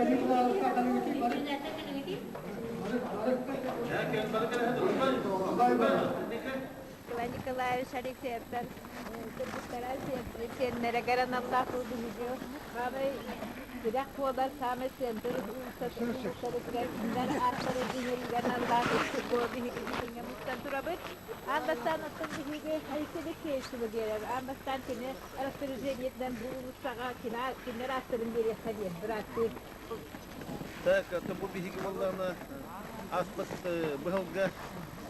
Николай Николаевич Алексеевтар кыргыттара сиэннэригэр аналлаах биһиги саамай тирэх буолар саамай центр уулуссаларыгар кинилэр ааттарын иҥэриигэ аналлаах бу биһиги бүтүҥҥэ мустан турабыт. Аан бастаан оттон биһиги Алексей Алексеевичы биэрэр. Аан бастаан кини распоряжениетынан бу уулуссаҕа кинилэр ааттарын биэриэххэ диэн бырааттыы. Так, это бу биһиги буоллаҕына ааспыт быһылга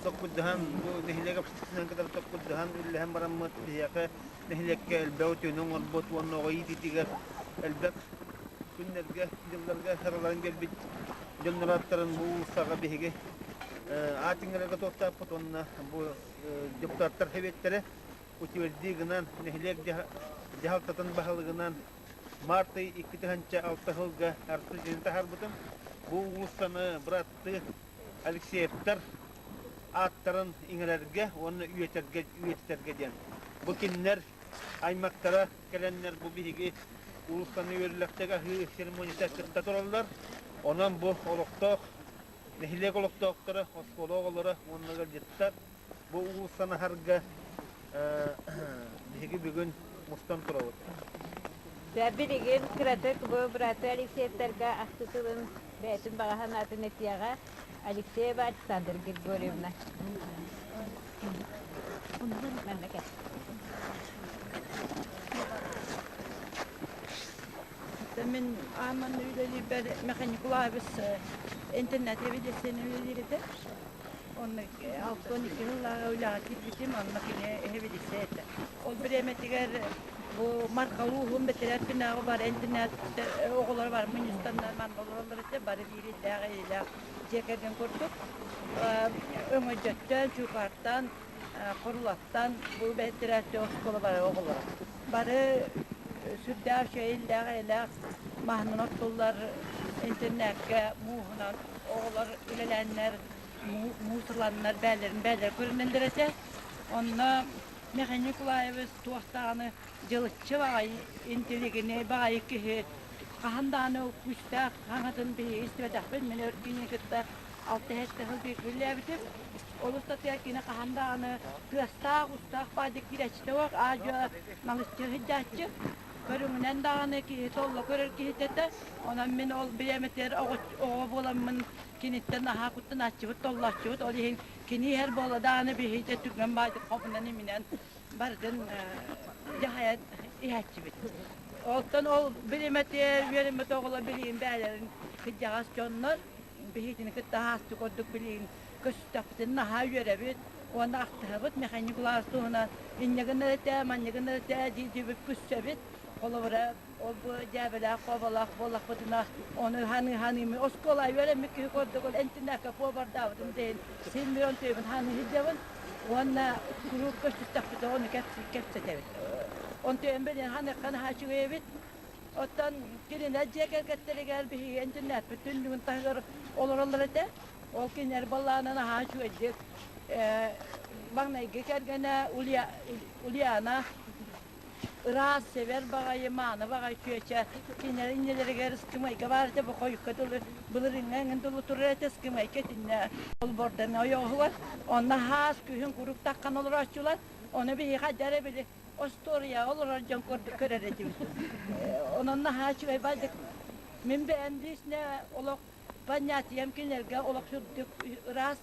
токкуйдаһан бу нэһилиэк общественнай кытары токкуйдаһан үллэһэн бараммыт биһиэхэ нэһилиэккэ элбэх үтүөнү оҥорбут уонна оҕо иитиитигэр элбэх күннэргэ, дьылларга сараларын биэрбит дьоннор ааттарын бу уулуссаҕа биһиги аат иҥэрэргэ туохтаахпыт уонна бу депутаттар сэбиэттэрэ утвердии гынан нэһилиэк дьаһалтатын баһылыгынан Март ый 2006 сылга распоряжение таһаарбытым. Бу уулуссаны быраттыы Алексеевтар ааттарын иҥэрэргэ уонна үйэтэргэ үйэтитэргэ диэн. Бу кинилэр аймактара кэлэннэр бу биһиги уулуссаны үөрүүлэхтик аһыы церемонията кытта тураллар. Онон бу олохтоох нэһилиэк олохтоохторо, оскуола оҕолоро уонна ыалдьыттар бу уулуссаны аһарга биһиги бүгүн мустан турабыт. Билигин кыратык бу бырааты Алексеевтарга ахты тылын бэйэтин баҕа санаатын этиэҕэ Алексеева Александра Григорьевна. Манна кэл. Мин ааман үлэлиирбэр Михаил Николаевич интернете видеосцена үлэлиир этэ. Онно 62 сыллааҕы үлэҕэ киирбитим, онно кини эһэбидиссэ этэ. Ол бириэмэтигэр бу Марха улууһун бэтэрээт күнээҕи бары интернат оҕолоро бар мунньустаннар манна олороллор этэ, бары биир иллээх эйэлээх дьиэ кэргэн курдук. Өҥөдьөттөн, Чуукаартан, Хорулаттан бу бэтэрээт оскуола бары оҕолоро. Бары сүрдээх үчүгэй иллээх эйэлээх маһынан оттуллар интернакка мууһунан оҕолор үлэлээннэр муус ыланнар бээлэрин бээлэрэ көрүнэллэр этэ. Онно Михаил Николаевич туох даҕаны дьылыччы баҕайы интеллигенэй баҕайы киһи хаһан даҕаны күүстээх хаҥатын биһиги истибэтэхпит. Мин өр кинини кытта алта-сэттэ сыл бииргэ үлэлээбитим. Ол устатыгар кини хаһан даҕаны тыастаах-устаах баайдык киирээччитэ суох, аа-дьуо налыччы сылдьааччы. Көрүҥүнэн даҕаны киһи толло көрөр киһитэ этэ. Онон мин ол бириэмэтигэр оҕо буоламмын киниттэн наһаа куттанааччыбыт, толлооччубут. Ол иһин кини иһэр буолла даҕаны биһиги түргэн баайдык хобунан иминэн барытын дьаһайан иһээччибит. Оттон ол бириэмэтигэр үөрэммит оҕолор билигин бэйэлэрин кырдьаҕас дьоннор биһигини кытта аһаастык ордук билигин көстөхпүтүн наһаа үөрэбит уонна ахтыһабыт Михаил Николаевич туһунан инньэ гынар этэ, манньа гынар этэ дии-диибит күссэбит. Холобура, ол бу дьээбэлээх хооболоох буоллахпытына, ону ханыыханыымы оскуола үөрэммит киһи курдук ол энтинээккэ повардаабытым диэн син мин онтуйбун хааныы сылдьабын уонна куруук көстүстэхпитинэ ону кэпсэтэбит. Онтуйан билин ханыахха наһаа үчүгэй эбит. Оттон кинилэр дьиэ кэргэттэригэр биһиги интернеппит түннүгүн таһыгар олороллор этэ. Ол кинилэр баллаана наһаа үчүгэйдик маҥнайгы кэргэнэ Ульяна ыраас, сэбэр баҕайы, мааны баҕайы чүөчэ кинилэр иннилэригэр ыскымайка баар этэ, бу хойукка дылы былырыыҥҥа эҥин дылы турар этэ ыскымайка итиннэ олбуордан ойоҕоһугар онно хаас күһүн куруук таххан олорооччулар ону биһиэхэ дьэ били остуоруйаҕа олорор дьон курдук көрөр этибит. Онон наһаа үчүгэй бардык. Мин бэйэм лично олох понятием кинилэргэ олох үрдүк ыраас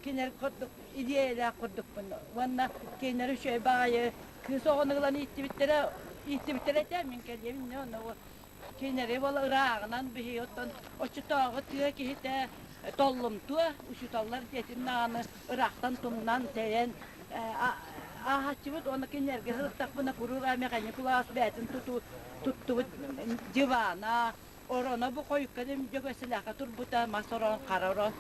кинилэр курдук идиэйэлээх курдукпун. Уонна кинилэр үчүгэй баҕайы кыыс оҕону ылан ииттибиттэрэ ииттибиттэрэ этэ мин кэлиэм инньэ онно кинилэри бол ырааҕынан биһиги оттон оччотооҕу тыа киһитэ толлумтуо учууталлар диэтин даҕаны ыраахтан тумнан тэйэн ааһаччыбыт уонна кинилэргэ сырыттахпына куруук эмэхэни кулаас бэйэтин туттубут дивана ороно бу хойукка дьөгөсүлээххэ турбута мас орон хара орон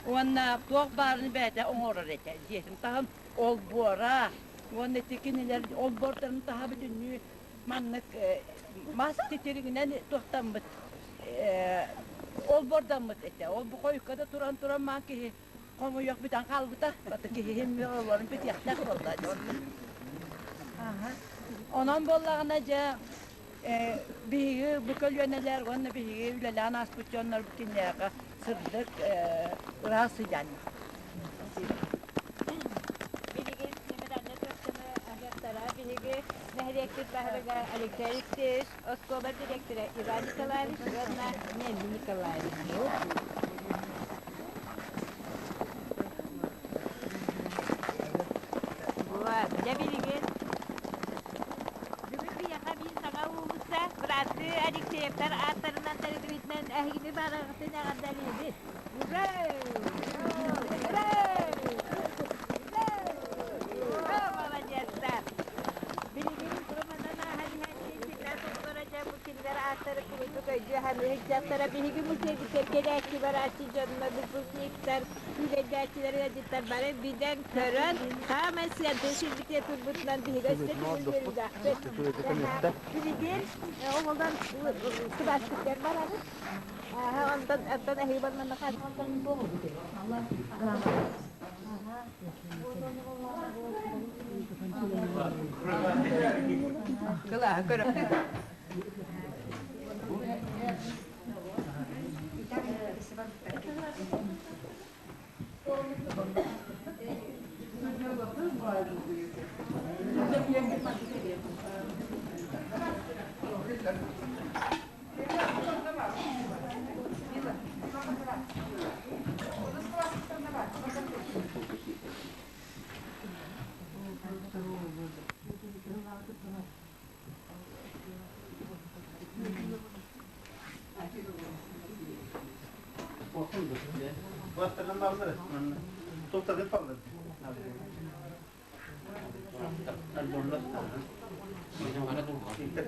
уонна туох баарын бэйэтэ оҥорор этэ дьиэтин таһын олбуора уонна ити кинилэр олбуордарын таһа бүтүннүү маннык мас титиригинэн туохтаммыт олбуордаммыт этэ ол бу хойукка да туран туран маан киһи хомуйуох бүтэн хаалбыта бата киһи олорун бүтүөхтээх буолла онон буоллаҕына дьэ. Биһиги бу көлүөнэлэр уонна биһиги үлэлээн ааспыт дьоннорбут кинилэргэ сырдык, ыраас сыдьааннар. Билигин Немеданна Төктөмө аһыахтара биһиги нэһилиэкпит баһылыга Алексей Алексеевич, оскуола директора Иван Николаевич уонна Нелли Николаевич. Вот, дьэ билигин бүгүн биһиэхэ биир саҥа уулусса бырааттыы Алексеевтар ааттарынан тэриллибитинэн эһигини барыгытын эҕэрдэлиибит. Ура! Ура! Ура! Молодецтар! Билигин Куруманан ааһан иһэн кинилэр оҕолоро дьэ бу кинилэр ааттары куруук өйдүү саныы сылдьахтара. Биһиги музейбытыгар кэлээччи барааччы дьонно выпускниктар, күүлэйдээччилэр, ыалдьыттар бары билэн, көрөн, хаамай сыантыы сирбитигэр турбутунан биһиги өссө төгүл үөрүүлээхпит. Билигин оҕолор кылааспытыгар барабыт. Онтон онтон эһиги барманна Кылааһы көрө.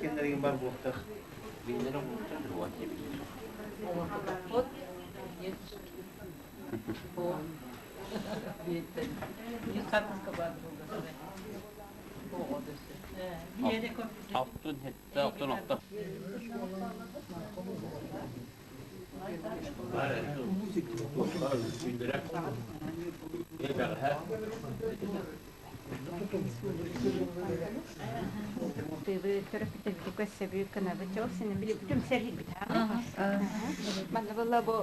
Кэннэригин бар буолтах. Алтын хетте, алтын охто. Төрөппүттэрбит көссөбү кынабыт ол сини били түмсэр хилбит Манна буолла бу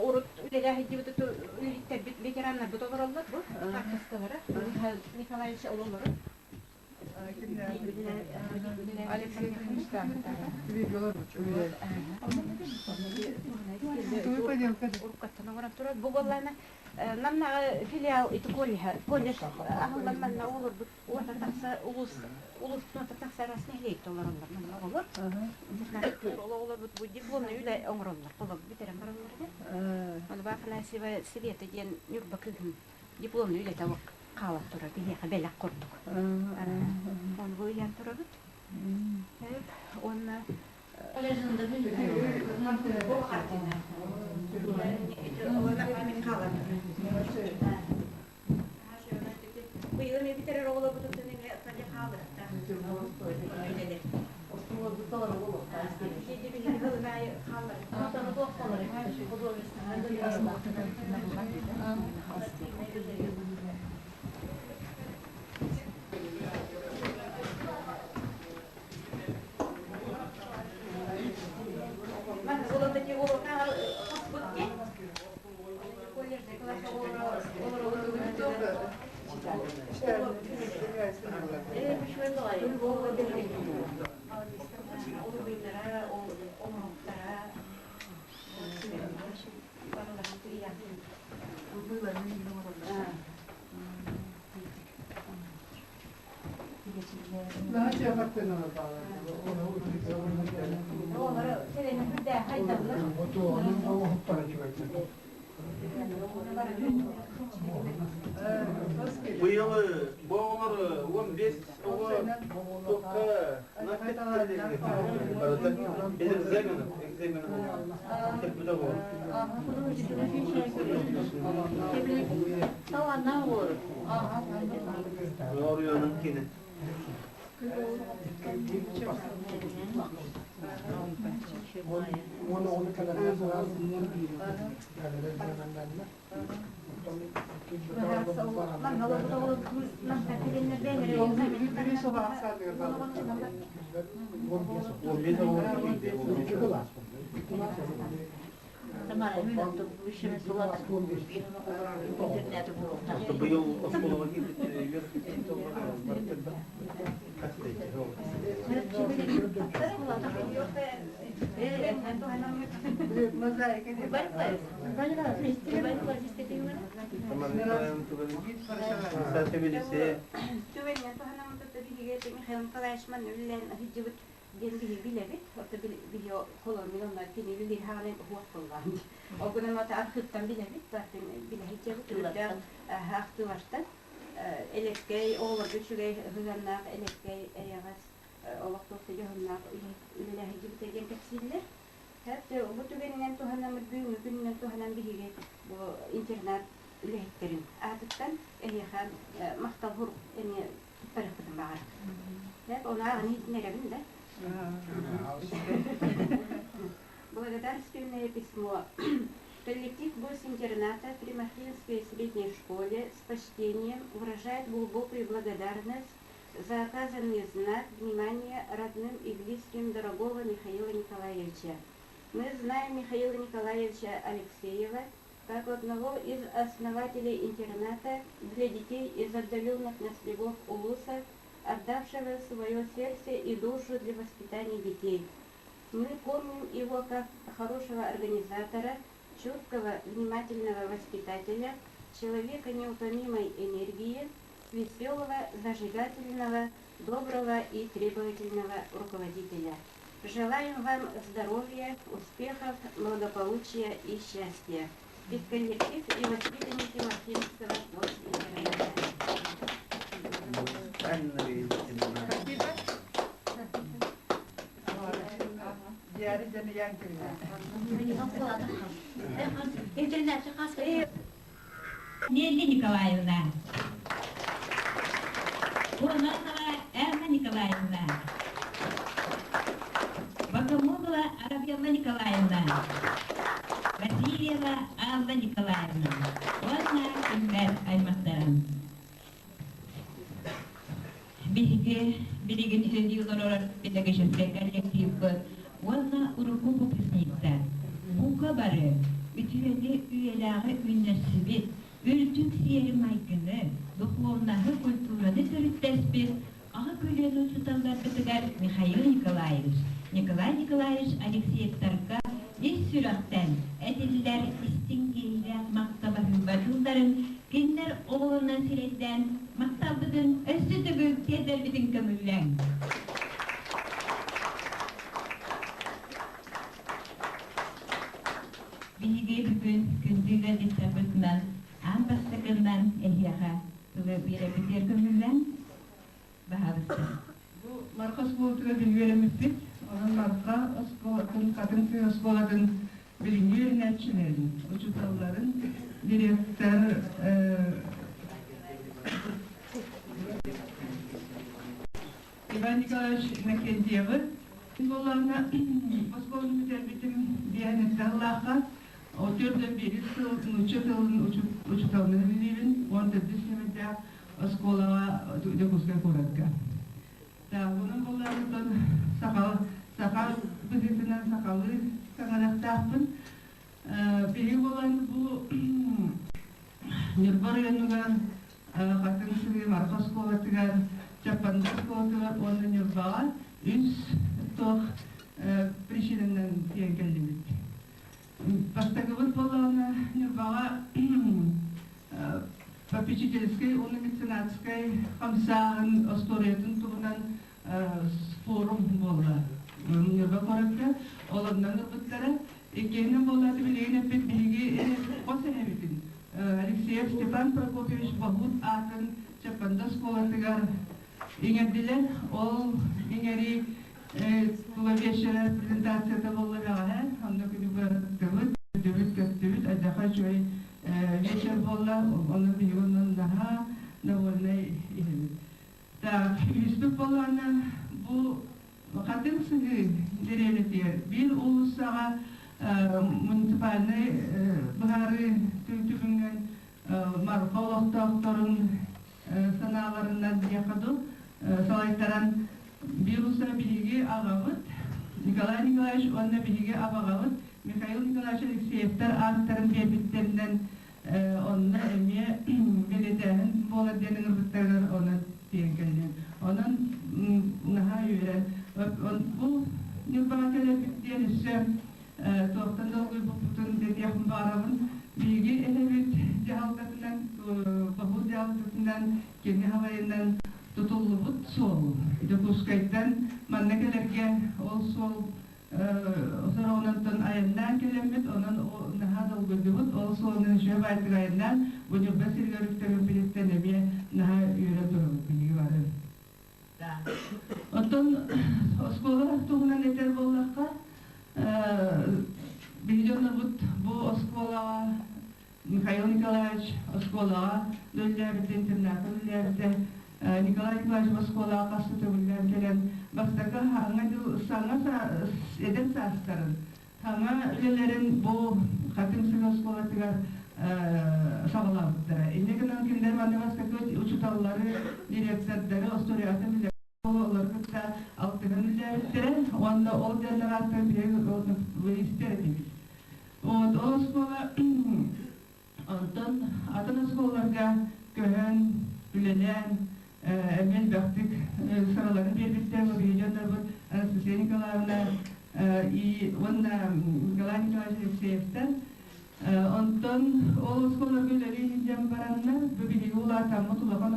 урут үлэлээх илдьибит үлэһиттэрбит ветераннарбыт олороллор бу карточкалара Михаил Николаевич ололору Алексей Уруккаттан оҥорон турар. Бу буоллаана Намнааҕы филиал ити колледжа колледж аһыллан манна олорбут уонна тахса улуус улуустан тахса араас нэһилиэккэ олороллор манна оҕолор. Ол оҕолорбут бу дипломнай үлэ оҥороллор. Толору бүтэрэн бараллар этэ. Ольга Афанасьева Света диэн Ньурба кыыһын дипломнай үлэтэ хаалан турар биһиэхэ бэлэх курдук. Ону бу ыйан турабыт. Уонна бу хартыына. Быйыл эми бүтэрэр оҕолорбутуттан эмиэ фале хаалыахтаах. Үлэлэр. Быйыл бу оҕолор 15 оҕо туохха экзамен экзамен Оройуонун кини. Быйыл оскуолаҕа киирбит Михаил Николаевич манна үлэлээн сылдьыбыт диэн биһи билэбит. Ото биһи холоннун онно кини билиһаҕынан уһуох буоллаҕын дии. Ол гынан ото архыыптан билэбит, бартын билэ сылдьабыт, үрдээх ахтыылартан элэккэй, оҕолорго үчүгэй сыһыаннаах, элэккэй, эйэҕэс, олохтоох дьоһуннаах үлэлээх сылдьыбыта диэн кэпсииллэр. Бу түгэнинэн туһанаммыт, бүгүҥҥү күнүнэн туһанан биһиги бу интернат үлэһиттэрин аатыттан эһиэхэ махтал сурук эмиэ туттарыахпытын баҕарабыт. Ону ааҕан иһитиннэрэбин да. Благодарственное письмо. Коллектив госинтерната при Махинской средней школе с почтением выражает глубокую благодарность за оказанный знак внимания родным и близким дорогого Михаила Николаевича. Мы знаем Михаила Николаевича Алексеева как одного из основателей интерната для детей из отдаленных наслегов Улуса, отдавшего свое сердце и душу для воспитания детей. Мы помним его как хорошего организатора, чуткого, внимательного воспитателя, человека неутомимой энергии, веселого, зажигательного, доброго и требовательного руководителя. Желаем вам здоровья, успехов, благополучия и счастья. Педколлектив и воспитанники Махинского госинтерната. Спасибо. Диари Демьянкина. Нелли Николаевна. Кононова Эмма Николаевна. Богомолова Арабелла Николаевна. Васильева Алла Николаевна. Уонна кинилэр аймахтарын. Биһиги билигин үлэлии олорор педагогическай коллективпыт уонна урукку выпускниктар бука бары үтүөнү үйэлээҕи үүннэрсибит, үрдүк сиэри-майгыны, духовнаһы, культураны төрүттэспит аҕа көлүөнэ учууталларбытыгар Михаил Николаевич, Николай Николаевич Алексеевтарга ис сүрэхтэн этиллэр истиҥ иэйиилээх махтабаһыыба тылларын кинилэр оҕолорунан сирэйдээн махталбытын өссө төгүл тиэрдэрбитин көҥүллээҥ. Биһиги бүгүн күндү ыалдьыттарбытынан аан бастакынан эһиэхэ тылы биэрэбитигэр көҥүллээн баһаалыста. Бу Марха оскуолатыгар биһиги үөрэммиппит. Онон Марха оскуолатын, Хатыҥ тыа оскуолатын билиҥҥи үөрэнээччилэрин, учууталларын, директор Иван Николаевич Иннокентьевы буоллаҕына оскуоланы бүтэрбитим биэһэн сыллаахха отуордан биирис сыл нуучча тылын учууталынан үлэлиибин уон төрдүс нүөмэрдээх оскуолаҕа Дьокуускай куоракка. Онон буоллаҕыттан саха саха быһыытынан сахалыы саҥарыахтаахпын. Биһиги буолан бу Ньурба оройуонугар Хатыҥ Сыһыы Марха оскуолатыгар, Чаппанда оскуолатыгар уонна Ньурбаҕа үс туох причинанан тиийэн кэллибит. Бастакыбыт буоллаҕына Ньурбаҕа попечительскай уонна меценатскай хамсааһын остуоруйатын туһунан форум буолла. Ньурба куоракка олорунан ылбыттара. Иккиһинэн буоллааты билигин эппит биһиги хос эһэбитин Алексеев Степан Прокопьевич Боһуут аатын Чаппанда оскуолатыгар иҥэрдилэр. Ол иҥэрии тула биэчэрэ презентацията буолла бэҕэһээ. Онно күнү быһа үөрдүбүт, көттүбүт, адьаха үчүгэй вечер буолла. Онон биһиги онон наһаа довольнай иһэбит. Так, үһүспүт буоллаҕына бу Хатыҥ Сыһыы дэриэбинэтигэр биир уулуссаҕа муниципальнай быһаарыы түмүгүнэн Марха олохтоохторун санааларынан диэххэ дуу. Салайтаран биир улууса биһиги аҕабыт Николай Николаевич уонна биһиги абаҕабыт Михаил Николаевич Алексеевтар ааттарын биэрбиттэринэн онно эмиэ бэлиэтээһин буолар диэн ыҥырбыттарыгар онон тиийэн кэллим. Онон наһаа үөрэн бу Ньурбаҕа кэлэрбит диэн өссө туохтан долгуйбуппутун этиэхпин баҕарабын. Биһиги эһэбит дьаһалтатынан, Бобул дьаһалтатынан, кини халайынан тутуллубут суол. Дьокуускайтан манна кэлэргэ ол суол сороҕунан айаннаан кэлэммит, онон наһаа долгуйдубут. Ол суолунан үчүгэй баайтык айаннаан, бу Ньурба сиригэр үктэммиппититтэн эмиэ наһаа үөрэ турабыт биһиги бары. Оттон оскуола туһунан этэр буоллахха, биһиги дьоннорбут бу оскуолаҕа Михаил Николаевич оскуолаҕа үлэлээбитэ, интернакка үлэлээбитэ. Николай Николаевич оскуолаҕа хас да төгүллээн кэлэн бастакы хаҥа дьыл саҥа эдэр саастарын, саҥа үлэлэрин бу Хатыҥ Сыһыы оскуолатыгар саҕалаабыттара. Инньэ гынан кинилэр манна бастакы учууталлары, директордары, остуоруйатын билэр олору кытта алтыһан үлэлээбиттэрэ уонна ол дьоннор ааттарын биһиги истэр этибит. Вот ол оскуола онтон атын оскуолаларга көһөн, үлэлээн, эмиэ элбэхтик сыраларын биэрбиттэр биһиги дьоннорбут Анастасия Николаевна и уонна Николай Николаевич Алексеевтар. Онтон ол оскуолаларга үлэлии сылдьан бараннар, бу биһиги улаатаммыт улахан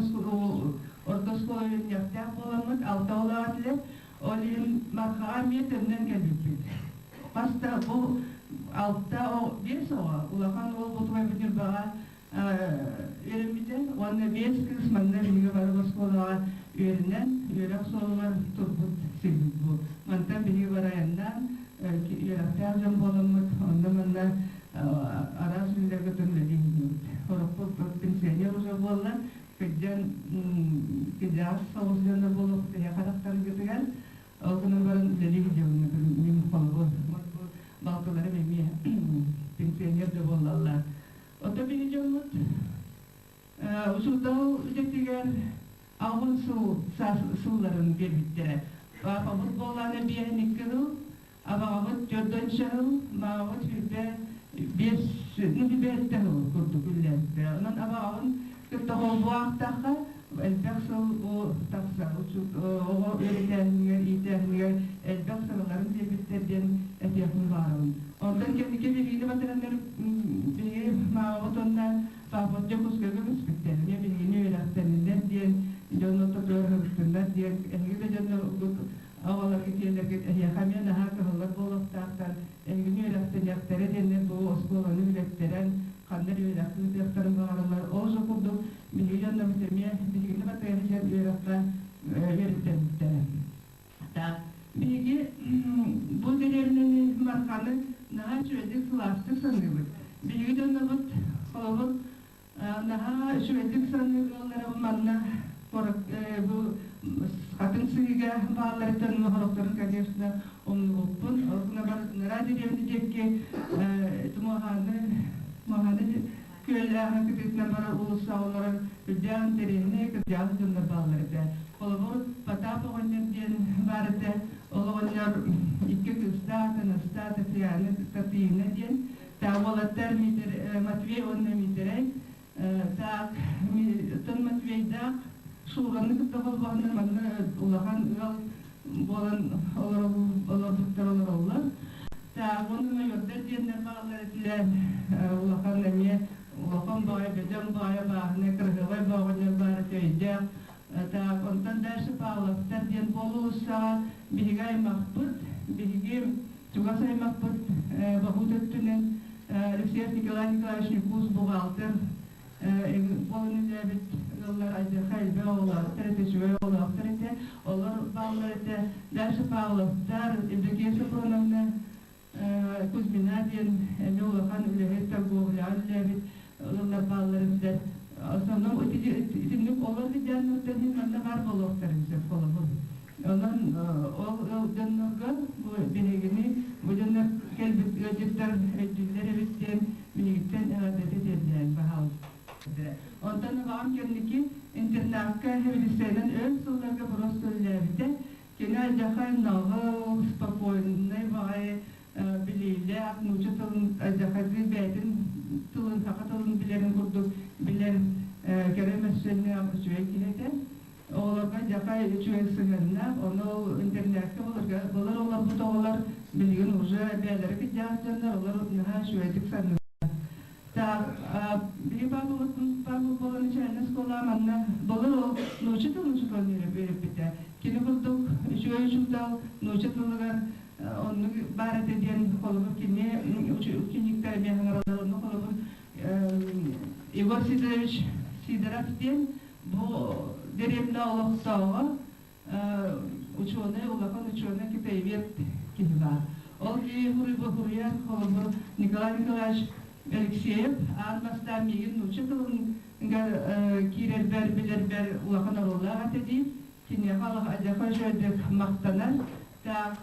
орто оскуола үөрэниэхтээх буоламмыт, алта оҕолоох этилэр. Ол иһин Мархаҕа эмиэ төннөн кэлбиппит. Хас да бу алта биэс оҕо улахан уол бутугайбыт Ньурбаҕа үөрэммитэ уонна биэс кыыс манна биһиги бары оскуолаҕа үөрэнэн үөрэх суолугар турбут сирбит бу. Мантан биһиги бары айаннаан үөрэхтээх дьон буоламмыт онно-манна араас үлэлэргэ үлэлии сылдьыбыт. Орохпут пенсионер уже буолла, кырдьан кырдьаҕас соҕус дьоно буолуохпут эһиэхэ харахтаргытыгар. Ол гынан баран үлэлии сылдьабын мин холобур балтыларым эмиэ пенсионер да буоллаллар. Ото биһи дьоммут учуутал идэтигэр албын сыл сылларын биэрбиттэрэ. Папабыт буоллаана биэһин икки сыл, абаҕабыт төрдөн сыл, маамабыт сүүрбэ биэс, ну биэстэ сыл курдук үлэлээбиттэрэ. Онон абаҕабын кытта холбуу аахтахха, элбэх сыл бу тахсар оҕо үөрэтээһинигэр, иитээһинигэр элбэх сыраларын биэрбиттэр диэн этиэхпин баҕарабын. Онтон кэнники биһигини батыраннар биһиги маамабыт уонна папабыт Дьокуускайга көспүттэр. Эмиэ биһигини үөрэхтэннилэр диэн, дьон ортотугар сырыттыннар диэн, эһиги да дьонноргут оҕолорго тиэллэргит эһиэхэ эмиэ наһаа кыһаллар буолуохтаахтар, эһигини үөрэхтэниэхтэрэ диэннэр бу оскуоланы үлэттэрэн, ханна эрэ үөрэх ыытыахтарын баҕараллар. Ол же курдук биһиги дьоннорбут эмиэ биһигини батыһа сылдьан үөрэххэ үөрэттэрбиттэрэ. Так, биһиги бу дэриэбинэни Марханы наһаа үчүгэйдик сылаастык саныыбыт. Биһиги дьоннорбут холобур наһаа үчүгэйдик саныыр ыаллара манна бу Хатыҥ Сыһыыга баалларыттан сорохторун, конечно, умнубуппун. Ол гынан баран Нара дэриэбинэ диэки Тумуһааны Муһааны күөллээҕин кытыытынан барар уулуссаҕа олорор үрдээх интэриэһинэй кырдьаҕас дьоннор бааллар этэ. Холобур, Потап оҕонньор диэн баар этэ. Ол оҕонньор икки кыыстаах, Танаста, Татьяна, Татыйына диэн. Та уолаттар Матвей уонна Миитэрэй. Так, тон Матвейдаах Шураны кытта холбоһоннор манна улахан ыал буолан олорбуттар олороллор. Так, уонна майордар диэннэр бааллар этилэр. Улахан эмиэ улахан баҕайы, бөдөҥ баҕайы бааһынай, кыраһыабай бааҕынньар баар этэ өйдөөх. Так, онтон дальше Павловтар диэн буолуулуссаҕа биһиги аймахпыт, биһиги чугас аймахпыт Бахут өттүнэн Алексеев Николай Николаевич Ньукуус бухгалтер буолан үлэлээбит ыаллар алдьархай элбэх оҕолоохтор этэ, үчүгэй оҕолоохтор этэ. Олор бааллар этэ. Дальше Павловтар, Евдокия Софроновна Кузьмина диэн эмиэ улахан үлэһит, торговляҕа үлэлээбит ыаллар бааллар этилэр. Основном итинник олор сыдьааннартан иһин манна баар буолуохтарын сөп холобур. Онон ол ыал дьоннорго бу биһигини бу дьоннор кэлбит ыалдьыттар өйдүүллэр эбит диэн биһигиттэн эҕэрдэтэ тиэрдээн баһаалыста. Онтон абаҕам кэнники интернакка хэбилиссэйинэн өр сылларга просто үлэлээбитэ. Кини алдьархай наҕыл, спокойнай баҕайы билиилээх, нуучча тылын алдьархайдыы бэйэтин тылын, саха тылын билэрин курдук билэр кэрэ мөссүөннээх үчүгэй киһи этэ. Оҕолорго дьахай үчүгэй сыһыаннаах, ону ол интернеккэ былырга былыр олорбут оҕолор билигин уже бэйэлэрэ кырдьаҕас дьоннор, олор наһаа үчүгэйдик саныыллар. Так, биһи папабыт папа буолан начальнай школа манна былыр ол нуучча тылын учууталын үөрэппитэ. Кини курдук үчүгэй учуутал нуучча тылыгар оннук баар этэ диэн холобур кини учениктар эмиэ хаҥараллар онно холобур Егор Сидорович Сидоров диэн бу дэриэбинэ олохтооҕо учуонай, улахан учуонай китаевед киһи баар. Ол киһи хуруйар холобур Николай Николаевич Алексеев аан бастаан миигин нуучча тылыгар киирэрбэр, билэрбэр улахан оруоллаах этэ дии. Киниэхэ адьаха үчүгэйдик махтанар. Так,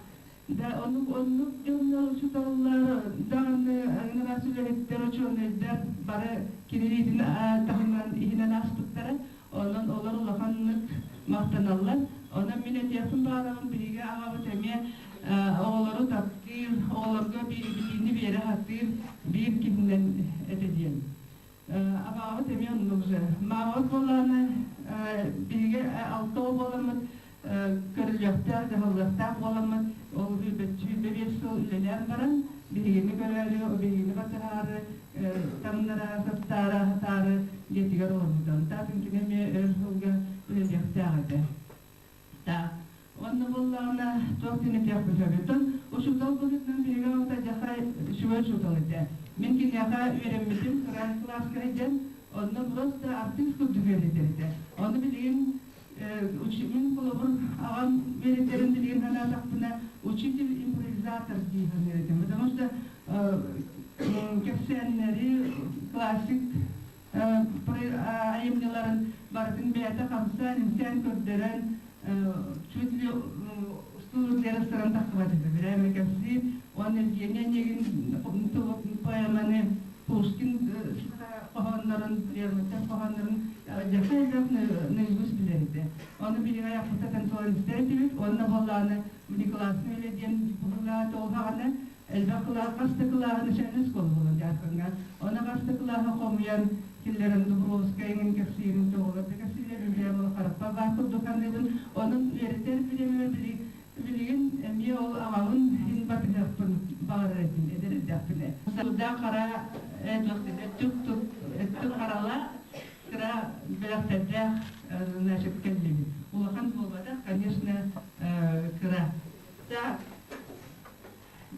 да оннук оннук дьоннор учууталлар даҕаны араас үлэһиттэр, учуонайдар бары кинилиитин таһынан иһинэн ааспыттара. Онон олор улаханнык махтаналлар. Онон мин этиэхпин баҕарабын, биһиги аҕабыт эмиэ оҕолору таптыыр, оҕолорго билиини биэрэ сатыыр биир киһинэн этэ диэн. Абаҕабыт эмиэ оннук же. Маамабыт буоллаҕына биһиги алта оҕо буоламмыт көрүлүөхтээх, дьаһаллыахтаах буоламмыт ол 25 сыл үлэлээн баран биһигини көрөөрү, биһигини батыһаары, таҥнара, састаара, сатаары дьиэтигэр олорбута. Таатын кини эмиэ өр сылга үлэлиэхтээх этэ. Так. Онно буоллаҕына туох диэн этиэхпин сөбүттэн учуутал быһыытынан биһиги аҕабыт алдьархай үчүгэй учуутал этэ. Мин киниэхэ үөрэммитим кыра кылааска сылдьан, онно просто артыыс курдук үөрэтэр этэ. Ону билигин мин холобур аҕам үөрэтэрин билигин санаатахпына учитель импровизатор дии саныыр этим. Потому что кэпсээннэри классик айымньыларын барытын бэйэтэ хамсаан-имсээн көрдөрөн чуть ли устуудьуйа сыран тахсыбат этэ. Бирээмэ кэпсиир уонна Евгения Онегин поэманы Пушкин хоһооннорун, Лермонтов хоһооннорун дьахта элбэх наизусть билэр этэ. Ону биһиги айахпытын туолан истэр этибит. Уонна буоллаҕына внеклассный үлэ диэн быһыылаах туолҕаҕына Элбэх кылаас, хас да кылааһы начальнай школа буолан дьаархаҥҥа. Ону хас да кылааһы хомуйан, киллэрэн Дубровскай эҥин кэпсиирин тоҕолор да кэпсииллэр, бэйэм ол харахпар баар курдук саныыбын. Онон үөрэтэр бириэмэбэр билигин эмиэ ол аҕабын иһин батыһыахпын баҕарар этим, эдэр эрдэхпинэ. Сурдаах хара өттүк өттүк харала кыра бэлэхтэрдээх значит кэллибит. Улахан буолбатах, конечно, кыра. Так,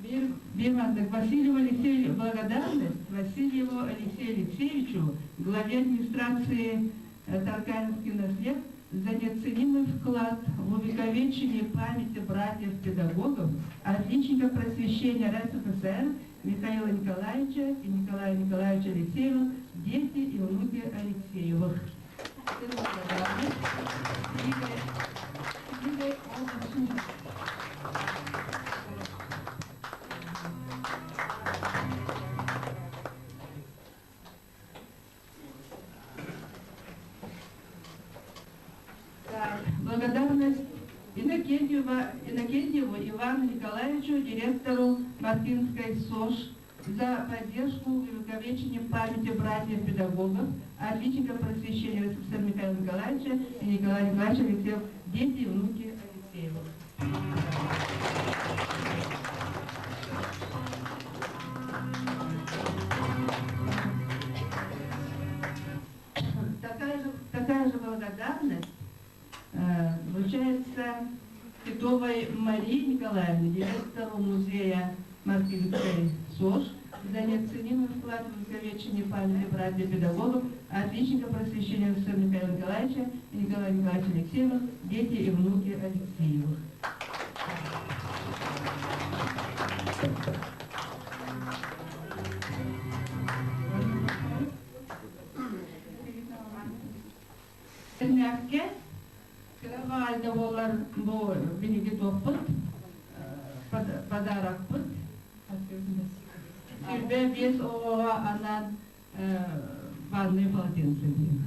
Биир маннык Васильеву Алексею благодарность Васильеву Алексею Алексеевичу, главе администрации Тарканский наслед, за неоценимый вклад в увековечение памяти братьев-педагогов, отличника просвещения РСФСР Михаила Николаевича и Николая Николаевича Алексеева, дети и внуки Алексеевых. Игорь Благодарность Иннокентьева, Иннокентьеву Ивану Николаевичу, директору Мартинской СОЖ, за поддержку в увековечении памяти братьев-педагогов, отличников просвещения СССР Михаила Николаевича и Николая Николаевича Алексеев, дети и внуки Алексеевых. Такая же благодарность вручается Титовой Марии Николаевне, директору музея Мартинской СОЖ, за неоценимый вклад в увековечение памяти братьев-педагогов, отличника просвещения СССР Михаила Николаевича и Николая Николаевича Алексеевых, дети и внуки Алексеевых. Мээккэ кыра баҕайда буоллар бу биһиги туохпут подарокпыт 25 оҕоҕо анаан ванный полотенце диэн.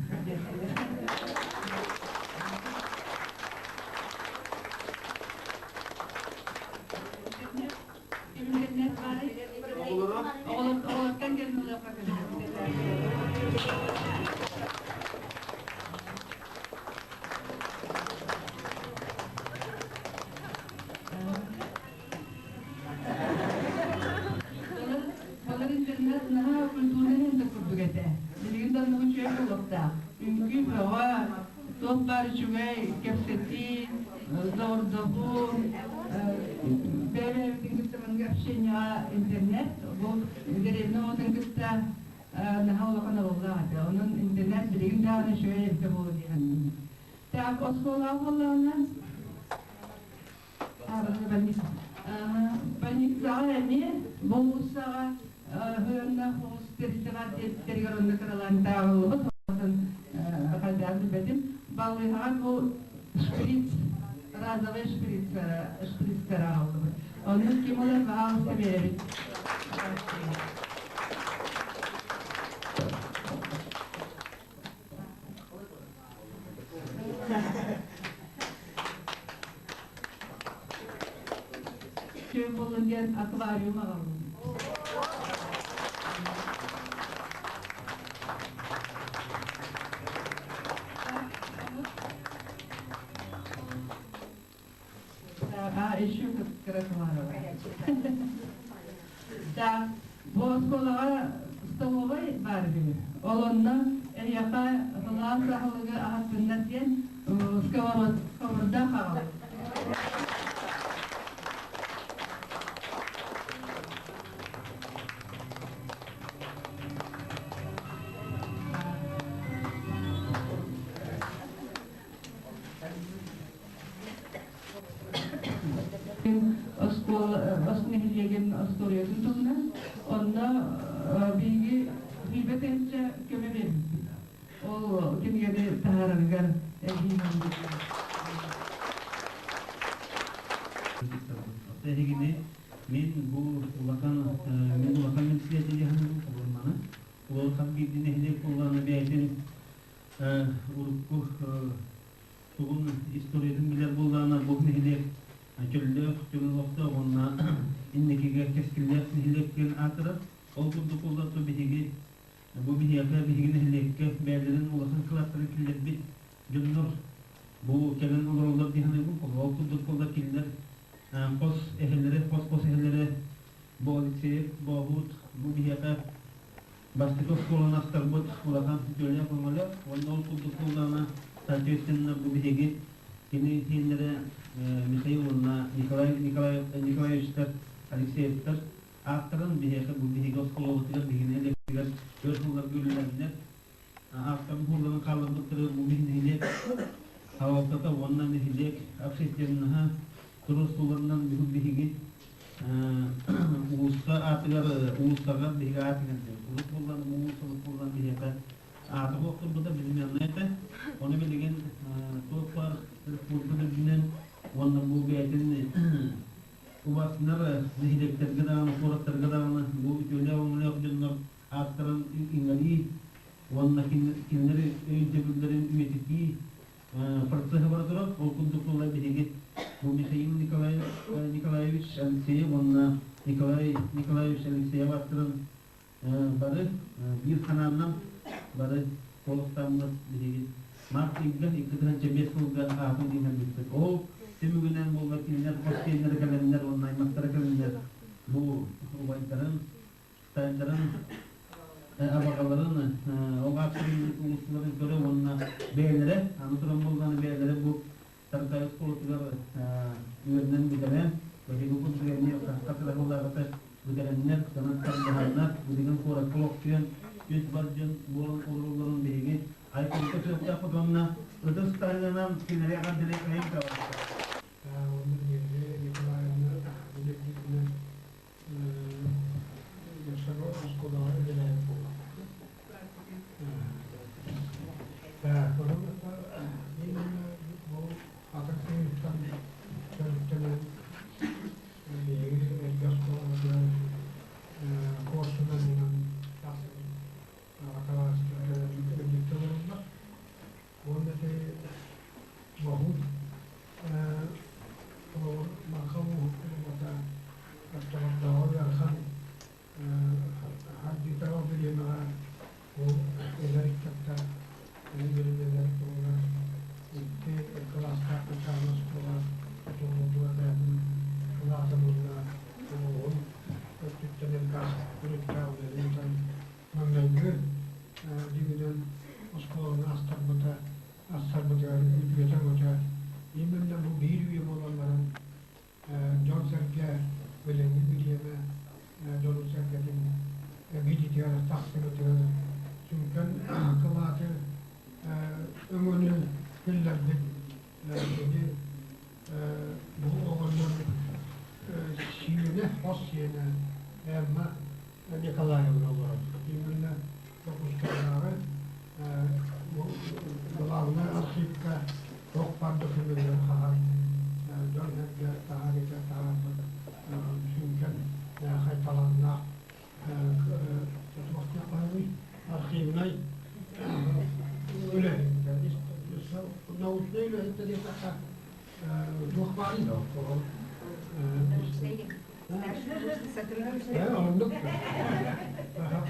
баар үчүгэй кэпсэтии, доҕордоһуу, бэйэ-бэйэбитин кытта маннык общениеҕа интернет бу дэриэбинэ оҕотун кытта наһаа улахан оруоллаах этэ. Онон интернет билигин даҕаны үчүгэй эбитэ буолуо дии саныыбын. Так, оскуолаҕа буоллаҕына, больницаҕа эмиэ болуоссаҕа Һыаннаах оҕус тэрилтэҕэ диэбиттэригэр онно кыралаан тааҕыллыбыт оҕотун хайдаан билбэтим. Балыыһаҕа бу шприц, разовый шприц, шприцтэр аҕаллыбыт. Онно ким ылар, пожалуйста, биэрэбит. Үчүгэй буоллун диэн аквариум аҕаллым. А, еще Красмарова. Да, бу оскуолаҕа столовай баар үһү. Ол онно эһиэхэ сылаас аһылыгы аһаттыннар диэн сковородка аҕалбыт. Оскуола нэһилиэгин остуоруйатын туһунан онно биһиги сүүрбэ тыһыынча көмө биэрбиппит. Ол кинигэни таһаарарыгар эбии Эһигини мин бу улахан мин улахан министиэстибэ холурманы улахан биирдии нэһилиэк буоллаҕына бэйэтин урукку тугун историятын билэр буоллаҕына бу нэһилиэк чөллөөх, чөл олохтоох уонна инникигэ кэскиллээх нэһилиэк диэн аатырар. Ол курдук буоллар биһиги бу биһиэхэ биһиги нэһилиэккэ бэйэлэрин улахан кылааттарын киллэрбит дьоннор бу кэлэн олороллор дии саныыбын. Ол курдук буоллар кинилэр хос эһэлэрэ, хос-хос эһэлэрэ бу Алексеев Бообут бу биһиэхэ Бастакы оскуоланы астарбыт улахан үтүөлээх өҥөлөөх уонна ол курдук буоллаҕына, соответственно, бу биһиги кини сиэннэрэ Михаил уонна Николай Николаевичтар Алексеевтар ааттарын биһиэхэ бу биһиги оскуолабытыгар биһиги нэһилиэкпитигэр өр сылларга үлэлээннэр ааттарын хурларын хаалларбыттары бу биһи нэһилиэк салалтата уонна нэһилиэк общественноһа туруорсууларынан бүгүн биһиги Уулусса аатыгар уулуссаҕа биһиги аат иҥэрдибит. Урут буоллан уулуссабыт буоллан биһиэхэ аата суох турбута безымяннай этэ. Ону билигин туох баар республика үрдүнэн уонна бу бэйэтин убастынар нэһилиэктэргэ даҕаны, куораттарга даҕаны бу үтүөлээх-өҥөлөөх дьоннор ааттарын иҥэрии уонна кинилэр өйдөбүллэрин үйэтитии процеһа бара турар. Ол курдук буолла биһиги бу Михаил Николаевич Алексеев уонна Николай Николаевич Алексеев ааттарын бары биир ханааннан бары куоластааммыт биһиги март ыйга 2005 сылга аатын иҥэрбиппит. Ол түмүгүнэн буолла кинилэр хос сиэннэрэ кэлэннэр уонна аймахтара кэлэннэр бу убайдарын Сталиннарын абаҕаларын ол ааттарын уулуссаларын көрө уонна бэйэлэрэ аны туран буоллаҕына бэйэлэрэ бу Таркай оскуолатыгар үөрэнэн бүтэрэн биһиги курдук эмиэ хас эрэ сыллааҕыта бүтэрэннэр санаттардаһаннар билигин куоракка олохсуйан үс бар дьон буолан олороллорун биһиги айкурга сыаптаахпыт уонна ытыс таһыынан кинилэри эҕэрдэлиэххэйин Уонна Нелли Николаевна үлэлииринэн Саҥа оскуолаҕа үлэлээбит буоллахпыт. Так, онон мин бу атын сыһыыттан төрүттэнэн биһиги эргэ оскуолабытыгар куорсунан тахсыбыт аҕа табаарыстар кэлэн ыалдьыттыы олороллор. Уонна ити Боһуут хос сиэнэ Эмма Николаевна олорор. Именно Дьокуускайдааҕы главнай архивка туох баар докуменнары хаһар, дьон-сэргэ таһаарыыта таһаарбыт сүҥкэн хайталааннаах архивнай үлэһиттэр, научнай үлэһиттэр диэтэххэ туох баарый да Оннук.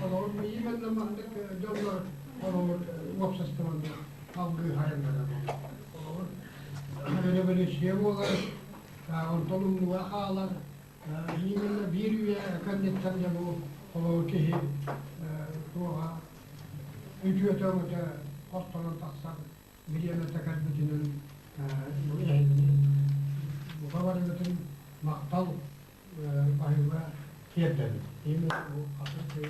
Холобур, именно маннык дьоннор холобур уопсастыбаннай алгыы хайаннара буолар. Холобур, революция буолар, онтон умнуга хаалар. Именно биир үйэ кэнниттэн дьэ бу холобур киһи туоҕа үтүөтэ-өҥөтө хостонон тахсар бириэмэтэ кэлбитинэн бу эһигини бука барыгытын махтал баһыыба тиэрдэбит. Именно бу атын кый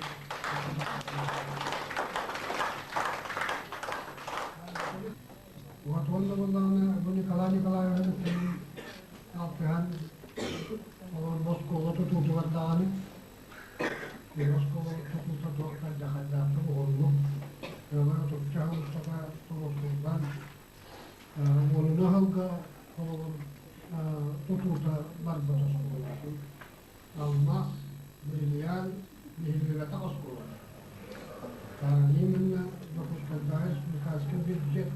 Вот уонна буоллаҕына бу Николай Николаевич алтыһан олор оскуола тутуутугар даҕаны оскуола тутуута туох хайдахайдаахтык уһуннук ыалар отучча сыл устата туруорсуллан уонуна сылга холобур тутуута барбыт оскуолатын алмаас бриллиант биһиллибэтэх оскуолата. Именно Дьокуускайдааҕы республиканскай бюджет,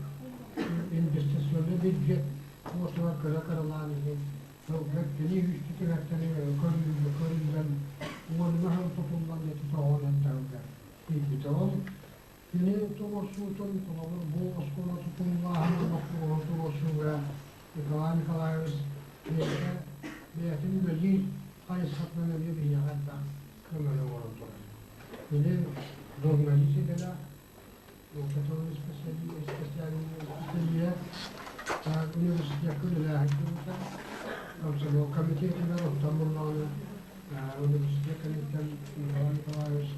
инвестиционный бюджет куотугар кыра-кыралаан иһин сылга кини үстүтүгэртэри көрүллэн уонна сыл тутуллан ити тоҕон эттэҕинэ тиийбитэ. Ол кини туруорсуутун, холобур, бу оскуола тутуллааһынын боппуруоһун туруорсууга Николай Николаевич бэйэтэ бэйэтин үлэлиир хайысхатынан эмиэ биһиэхэ элбэх көмөнү оҥорон турар. Кини журналист идэлээх, научнай специалист, университекка үлэлээһин көрбүтэ. Комсомол комитетыгар оттон буллаҕына университет кэнниттэн Николай Николаевич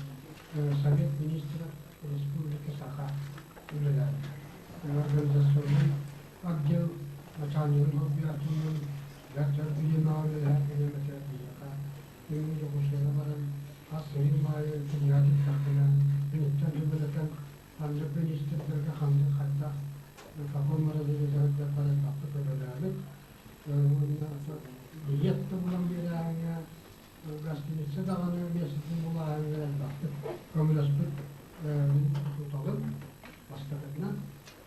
Совет министров Республики Саха үлэлээбитэ. Организационнай отдел начальнигын солбуйааччынан бэрт өр бириэмэҕэ үлэлэһэр бириэмэтэ биһиэхэ Күҥҥэ Дьокуускайга баран хас сырыым аайы кинигэ тиктэхпинэ, киниттэн сүбэлэтэн ханнык миниистирдэргэ ханнык хайдах каком разрезе сылдьарбар элбэхтик үлэлээбит. Уонна билиэт да булан биэрээһиҥҥэ, гостиница даҕаны миэстэтин булааһыҥҥа элбэхтик көмөлөспүт учууталым бастакытынан.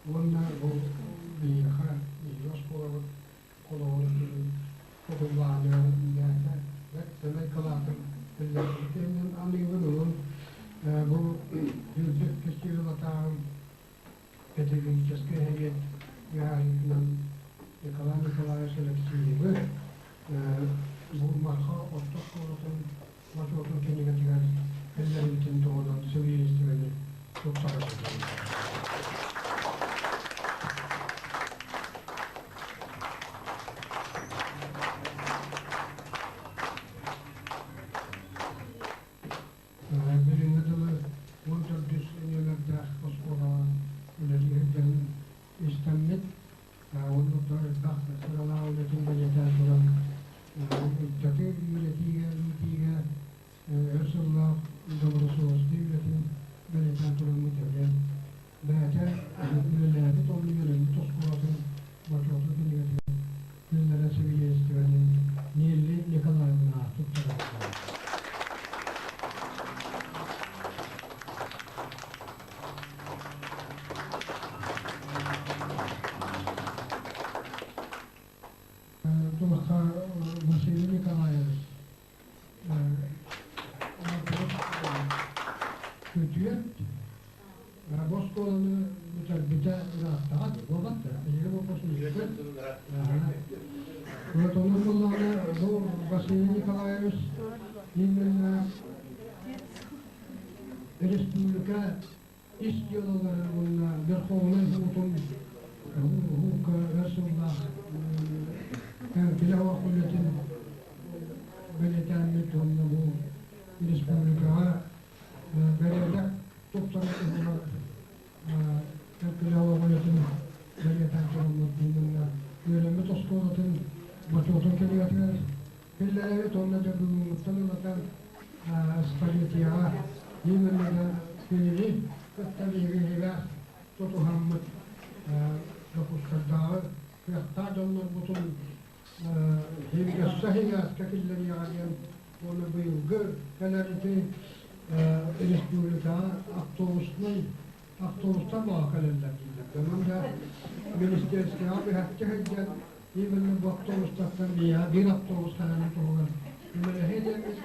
Уонна бу биһиэхэ биһиги оскуолабыт холобур тутуллааныгар бэйэтэ бэрт сэмэй кылаатын киллэрбит иһинэн аныыбын. Онон бу Бүлбүт фестивалатааҕын педагогическай эһэриэт быһаарыытынан Николай Николаевич Алексеевы бу Марха орто оскуолатын бочуотун кинигэтигэр киллэрбитин туһунан свидетельствоны туттара сылдьабыт. Билиҥҥи дылы 14 нүөмэрдээх оскуолаҕа үлэлии сылдьарын истэммит. Оннук да элбэх сыралаах үлэтин бэлиэтээн туран, ыччаты үөрэтиигэ, иитиигэ өр сыллаах добросовестный үлэтин бэлиэтээн тураммыт эбээт. Бэйэтэ үлэлээбит уонна үөрэммит оскуолатын бочуотун кинигэтигэр күннэрэ сибидиэнистибэни Нелли Николаевна туттарар. Туохха Василий Николаевич күтүөт бу оскуоланы бүтэрбитэ ырааттаҕа буолбат да эһиги выпускникпыт вот ону буллаҕына бу Василий Николаевич именно республика ис дьыалаларын уонна Верховнай Суутун уһукка өр сыллаах кэҥкилэ оһох үлэтин бэлиэтээммит уонна бу республикаҕа бэрээдэк тупсарар туһугар кэҥкилэ оһох үлэтин бэлиэтээн тураммыт уонна үөрэммит оскуолатын бочуотун кинигэтигэр. Биллэрэбит уонна дьэ бүгүҥҥүттэн ылата столетияҕа именно да кинини кытта биһиги иһигэр тутуһаммыт Дьокуускайдааҕы кыахтаах дьоннорбутун өссө иһигээскэ киллэриэҕэ диэн уонна быйылгы кэлэр ити республикаҕа автобуснай автобустар баҕа кэлэллэр дииллэр. Онон да министерствоҕа быһаччы сылдьан именно бу автобустартан биһиэхэ биир автобус кэлэрин туһугар көмөлөһүө диэммит.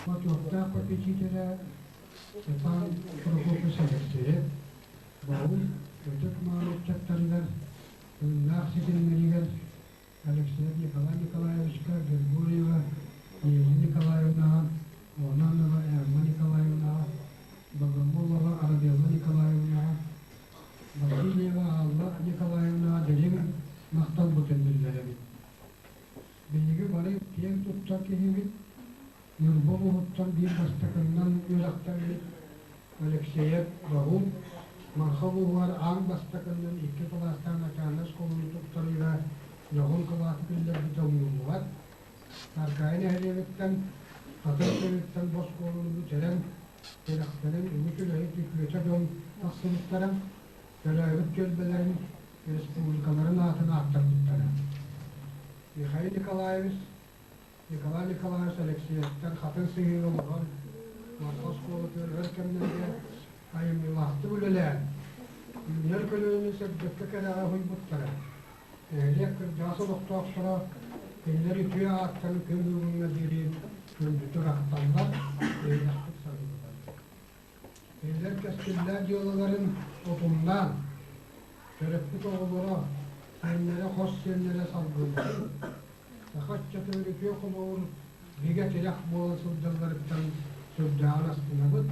Бочуоттаах попечителэ Степан Прокопьевич Алексеев Баул ытык мааны ыччаттарыгар, тыыннаах ситимнэригэр Алексеев Николай Николаевичка, Григорьева Нина Николаевнаҕа, Онанова Эмма Николаевнаҕа, Богомолова Арабелла Николаевнаҕа, Васильева Алла Николаевнаҕа дириҥ махталбытын биллэрэбит. Биһиги бары киэн туттар киһибит, Ньурба улууһуттан биир бастакыннан үөрэхтэммит Алексеев Раул Марха улууһугар аан бастакыннан икки кылаастаах начальнай оскуоланы туттарыыга дьоһун кылааты киллэрбитэ умнуллубат. Таркаайы нэһилиэгиттэн Хатыр сириттэн бу оскуоланы бүтэрэн, тирэхтэрин үгүс үлэһит үтүөтэ дьон тахсыбыттара, төрөөбүт түөлбэлэрин, республикаларын аатын ааттарбыттара. Михаил Николаевич Николай Николаевич Алексеевтан хатын сыһыыга олорон, Марха оскуолатыгар өр кэмнэргэ айымньылаахтык үлэлээн, үүнэр көлүөнэни сырдыкка кэрэҕэ уһуйбуттара. Нэһилиэк кырдьаҕас олохтоохторо кинилэр үтүө ааттарын күн бүгүҥҥэ диэри күндүтүк ахталлар, эйэлээхтик саныыллар. Кинилэр кэскиллээх дьыалаларын утумнаан, төрөппүт оҕолоро, сиэннэрэ, хос сиэннэрэ салгыыллар. Саха ыччатыгар үтүө холобур бигэ тирэх буола сылдьалларыттан сүрдээҕин астынабыт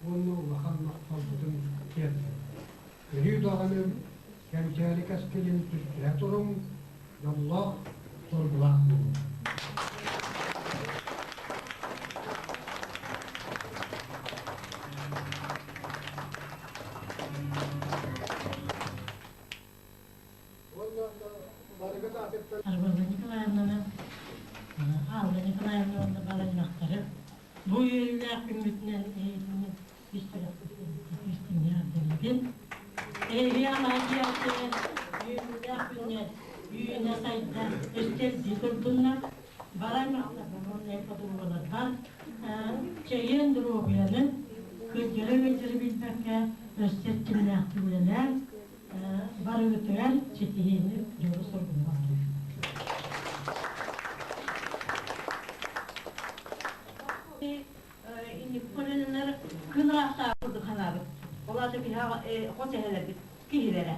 уонна улахан махталбытын тиэрдэбит. Өрүү даҕаны кэнчээри кэскилин түстэһэ туруҥ, дьоллоох, соргулаах буолуҥ. Арбалла Николаевнаны, Алла Николаевна уонна баланнахтары бу үөрүүлээх күммүтүнэн эһигини ис сүрэхпитин эҕэрдэлиибин. Эһиги алаадьыйааччылар үөрүүлээх күннэр үүнэ сайда өстөрдүү турдуннар. Бараймахтарбар уонна подругаларбар чэгиэн доруобуйаны, кырдьары-ыалдьары билбэккэ өссө эрчимнээхтик үлэлээн барыгытыгар ситиһиини дьолу-соргуну баҕарабын. Инниккөлөнөр күн ыраахтааҕы курдук санаабыт. Ол аата биһиги хос эһэлэрбит киһилэрэ.